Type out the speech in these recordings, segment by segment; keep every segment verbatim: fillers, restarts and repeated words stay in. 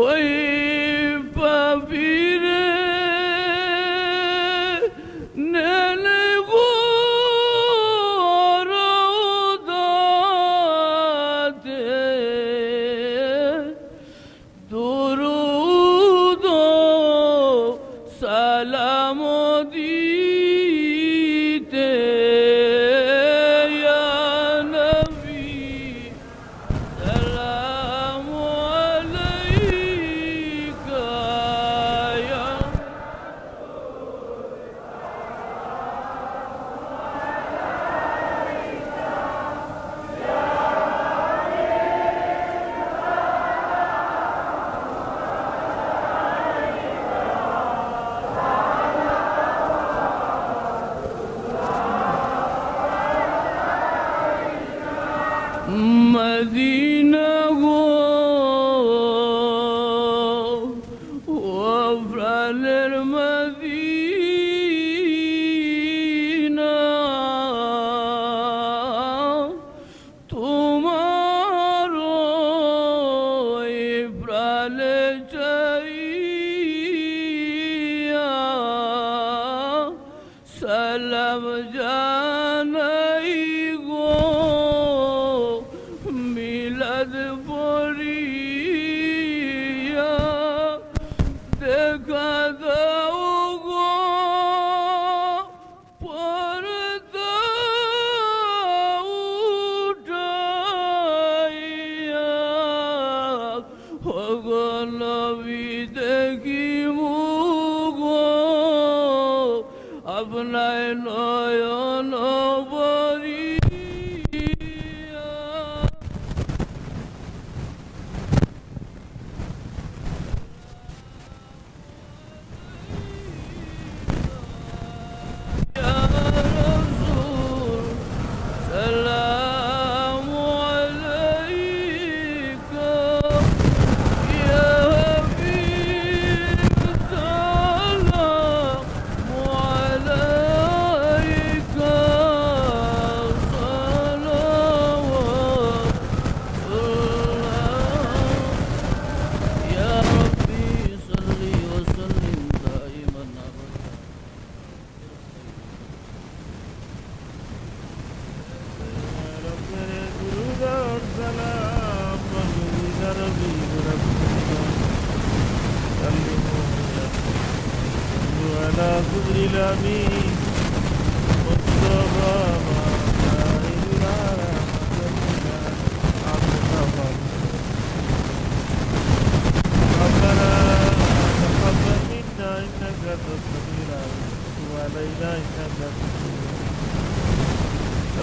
ওই পাপীরে নেলে গো রওজাতে, দুরুদ সালাম দিতে, ইয়া নবী, সালাম আলাইকা, ইয়া মদিনা গো, ও প্রাণের মদিনা, তোমার ওই প্রাণে চাইয়া সালাম জানাই গো, মিলাদ পড়িয়া দেখা দাও গো, পর্দা উঠাইয়া। ওগো নবী, দেখিমু গো আপনায় নয়ন ভরিয়া। يا رسول، سلام عليك. يا حبيب، سلام عليك. صلوات الله. يا ربي، صل وسلم دائما أبدا. درود و سلام بر ربی رسول، سلم و صلوا علی صدر الامین مصطفی محمد. ربنا تقبل منا إنك أنت السميع العليم وتب علينا إنك أنت التواب الرحيم.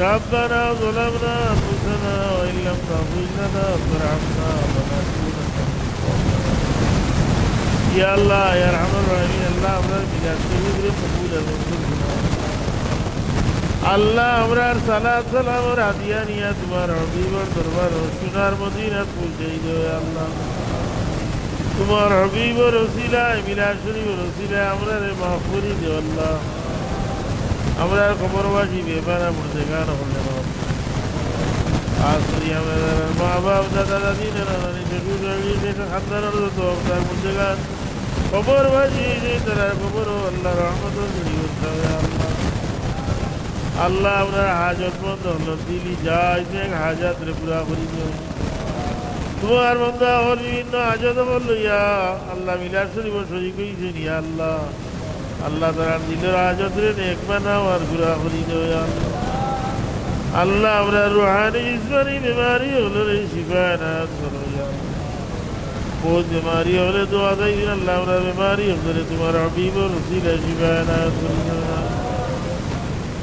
ربنا ظلمنا أنفسنا وإن لم تغفر لنا وترحمنا لنكونن من الخاسرين. ইয়া আল্লাহ, ইয়া আরহামার রাহিমিন, আল্লাহ, আমরার মিলাদ শরীফরে কবুল আর মঞ্জুর করো। আল্লাহ, আমরার সালাত সালামর হাদিয়া নিয়া তুমার হাবিবর দরবার সোনার মদিনাত পৌঁছাই দেও, ইয়া আল্লাহ। তুমার হাবিবর উসিলায়, মিলাদ শরীফর উসিলায় আমরারে মাফ করি দেও, আল্লাহ। আমরার কবরবাসী বেপানা মুর্দেগান অকলরে মাফ করো। খাছ করি আমরার মা বাপ, দাদা দাদি, নানা নানি, শ্বশুর শাশুড়ি, শেষ খানদানর যত অবতার মুর্দেগান কবরবাসী অইছে, তারার কবরো আল্লাহ রহমতর ঝড়ি বর্ষাও, ইয়া আল্লাহ। আল্লাহ, আমরার হাজতমন্দ অকলর দিলি যা অইছে, এক হাজতরে পুরা করি দেও। তুমার বান্দা অকল বিভিন্ন হাজত অকল লইয়া আল্লাহ মিলাদ শরীফো শরিক অইছইন, ইয়া আল্লাহ। আল্লাহ, তারার দিলর হাজতরে নেক বানাও আর পুরা করি দেও, ইয়া আল্লাহ। আল্লাহ, আমরার রুহানি জিসমানি বেমারি অকলরে শিফা এনায়েত করো, ইয়া আল্লাহ। বউত বেমারি অকলে দোয়া চাইছইন, আল্লাহ, আমরার বেমারি অকলরে তুমার হাবিবর উসিলায় শিফা এনায়েত করি দেও, ইয়া আল্লাহ।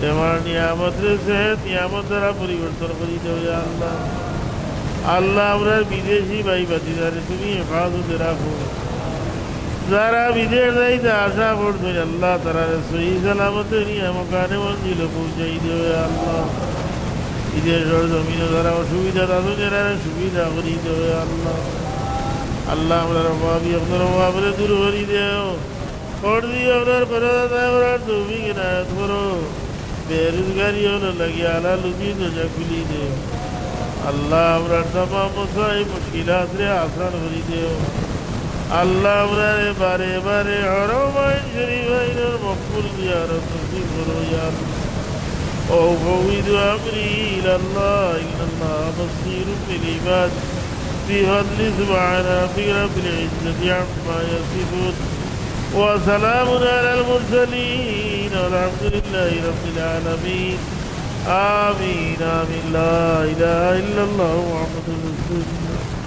বেমার নিয়ামতরে সেহত নিয়ামত দ্বারা পরিবর্তন করি দেও, ইয়া আল্লাহ। আল্লাহ, আমরার বিদেশি ভাই ভাতিজারে তুমি হেফাজতে রাখো। যারা বিদেশ যাইতা আশা করছইন, আল্লাহ, তারারে সহি সালামতে নিয়া মকানে মঞ্জিলো পৌঁছাই দেও, ইয়া আল্লাহ। বিদেশর জমিনো যারা অসুবিধাত আছইন, এরারে সুবিধা করি দেও, ইয়া আল্লাহ। আল্লাহ, আমরার অভাবী অকলর অভাবরে দূর করি দেও। কর্জি অকলর কর্জ আদায় করার তৌফিক এনায়েত করো। বেরুজগারি অকলর লাগি হালাল রুজি দরজা খুলি দেও। আল্লাহ, আমরার তামাম মাসাইব মুশকিলাতরে আসান করি দেও। আল্লাহ, আমরারে বারে বারে হরমাইন শরীফাইনর মকবুল জিয়ারত নসিব করো, ইয়া আল্লাহ। وأفوض أمري إلى الله، إن الله بصير بالعباد. بفضل سبحان ربك رب العزة عما يصفون. وسلام على المرسلين، والحمد لله رب العالمين. آمين، آمين. لا إله إلا الله محمد رسول الله.